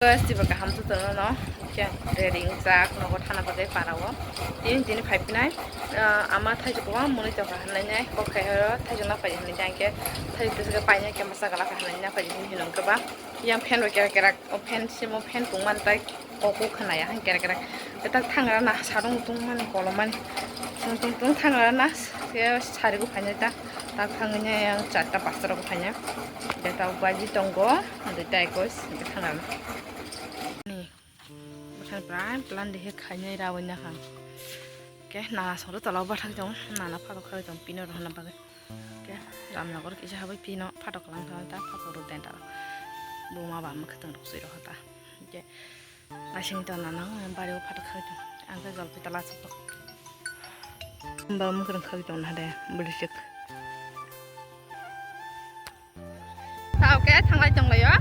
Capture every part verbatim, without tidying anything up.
Guys, tibor kaham jotono no, khe ready wngjak nogo thana bagwi para o. Tini, tini phai phinai, ah, ama thaijak kwbang mwnwi tongkha hwnwi nai kok khai o thaijak na phai hwnwi nai khe thaijak tesa khe painai khe masa gala kha hwnwi na phai hwnwi hinwi khe ba yang fan rok kerak kerak o fan simo fan tong man tai kok o khna ya hwn kerak kerak. Tei tak thang rana sarung tung mani kolom mani tung tung tung thang rana khe sari bo phainai ta tak thang wngnai yang charta pasta rok phainai. Tei ta baji tongo. Ang tei tai kos, ang tei thang rana. Ni, bwkhani prai plan de he khainai rawi na kha. Ke nana soro tola o bathak jong, nana phatok kha jong pino rohna bagwi. Ke Ramnagar kisa habai pino phatok lang thang ta phatok ro den ta. Buma ba mwkhwtwng rok sui roha ta. Ke asing to nana bari o phatok kha jong. Ang tei jolpi tola chukok. Ba mwkhwtwng kha jong na de, bwlwi chuk. Tao ke thanglai tonglaio.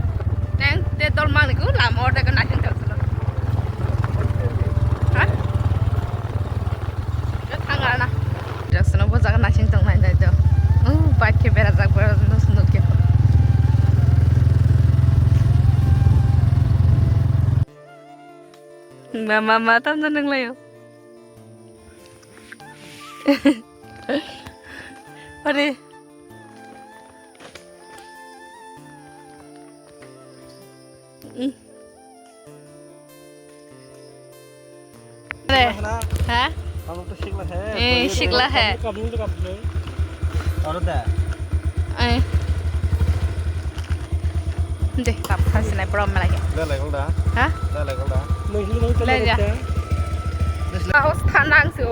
Teng te dol mangni ku lama order ke nasing tong solo. Ha? Ke thangla na. Jasno bo jaga nasing tong nai dai do. Uh, bike ke bera jak bera no sunduk ke. Ma ma ma tam janang layo. Are. Mm. Are. Ha? हम लोग तो सीखला है। ए, तो ये सीखला तो है। कब, कब, कब, कब। और होता है। ए। De, tap kha sinai pura malai. Da lai gol da. Ha? Da lai gol da. Lai ja. Ahos thanang su.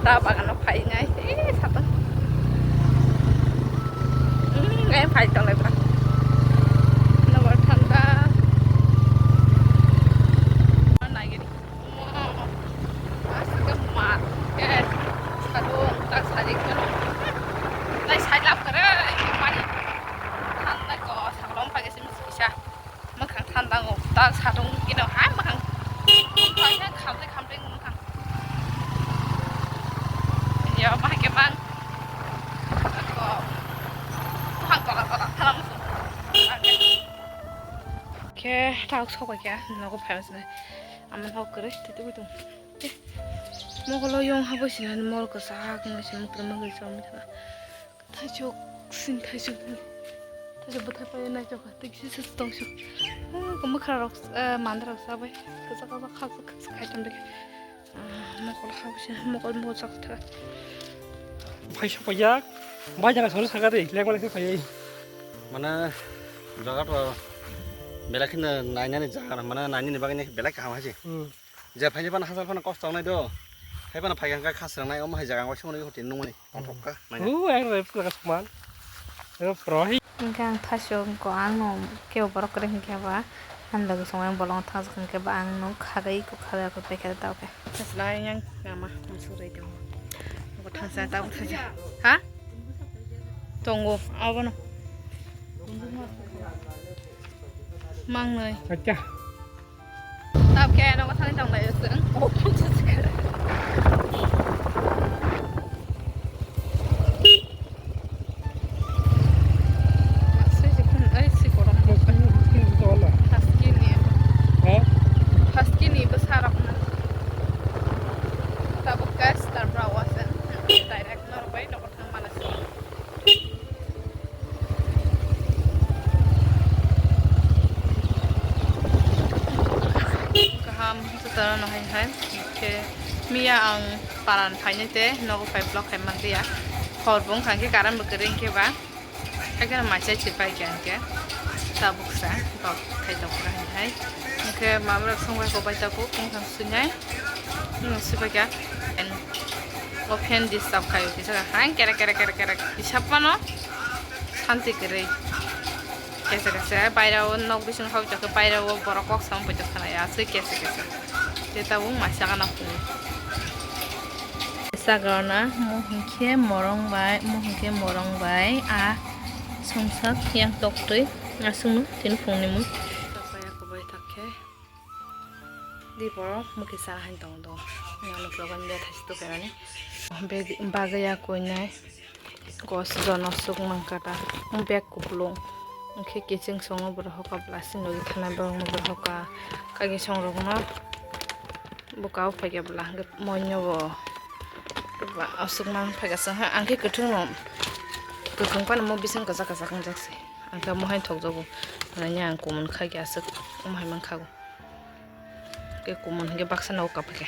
Ta bagano phai nai. Eh, sata. Hmm, ngai phai tong lai pura. Nobar thanda. Nai gini. Aswk khe mar khe sadung tak sadi khe nai sai lap kare mani thangnai ko saklong phai khe simi kisa mwkhang thandango tak sadung kino hai mwkhang phai khe khamle khamle mwkhang ya bahai khe bang ko mwkhang kola kola thalang khe tak sok khe nogo phai sinai. Ama hok kwrwi twi twi tong. Mokolo yong habo sinani mol kwchak wngwi se muktrwi mangwi chomwi thangkha. Thaisok sin thaisok ni. Thaisok bwthai paio naithokha tei kisa se tongsu. Mwkhra rok mandra rok sabai kwchak kwchak khaksa khaksa khai tongdikhe. Mokol habo se mokol mokol chak tha. Phai sok paijak. Bai jaga sori saka de lek malik phai. Mana jaga to belai kheno nainani jaga mana nainani bagwi belai kaham hai se. Je phaini phano hachal phano kosto wngnai do. Hai phano phai kha kha khasrangnai omo hai jaga ang waisa mano hotel nungmani tongthok kha naina. Hu, ang rai pura sman. Ro pro hi. Hingke ang thaisok ko ang no kebo borok kwrwi hingke ba ang logi songwi bolong thangjak hingke ba ang no khagai ko khagai ko paikha tao khe. Thaslai yang nama musurai tongo. Bo thangsa tabo thangsa. Ha? Tongo abono. Mangnoi. Acha. Tap khe nogo thani tong lai chwng. Sui si khun ai si korom. Husky ni. Husky ni bwsa rok na. Tabuk guys tar bra wasen. Direct norok bai nogo thang mana si. Kaham jotono no hai hai khe miya ang paran phainai tei nogo phai vlog khai manliya. Hor bo wngkha khe current bo kwrwi khe ba. Haikhe no mai chai chipai khe ang khe tabuk sa vlog khai tong kha hai hai. Hingkhe mama rok songbai kobai tabuk wngkha swinai. Nwng swbaikha. O fan disturb khaio kisa kha hai kerek kerek kerek kerek kisa phano santi kwrwi. Kisa kisa baira o nok bising hao tokhe baira o borok kok sam poito khanai aswk kisa kisa. Tei tabuk mai saka na phungo. Saka na mo hinkhe morong bai mo hinkhe morong bai a songsak yang toktwi aswkno tini phungni mui. Di borok muki sana hai tong do. Yang nuk logan dia thasi tu kenani. Bag bagaya koinai. Gos jono suk mangkata. Bag kuplung. Hwnkhe kiching songo borok hoka bwla, sini logi thanai borokno borok hoka. Kagi songrokno bwkha o phaikha bwla, hwnkhe moino bo aswk mang phaikha chwng ha. Ang khe kwthwngno, kwthwng phano mo bising kwchak kwchak wngjak se. Ang khe omo haino thokjago. Nani ang kumun kha khe aswk omo hai mankhago. Hwnkhe kumun hwnkhe baksa nogo kap phaikha.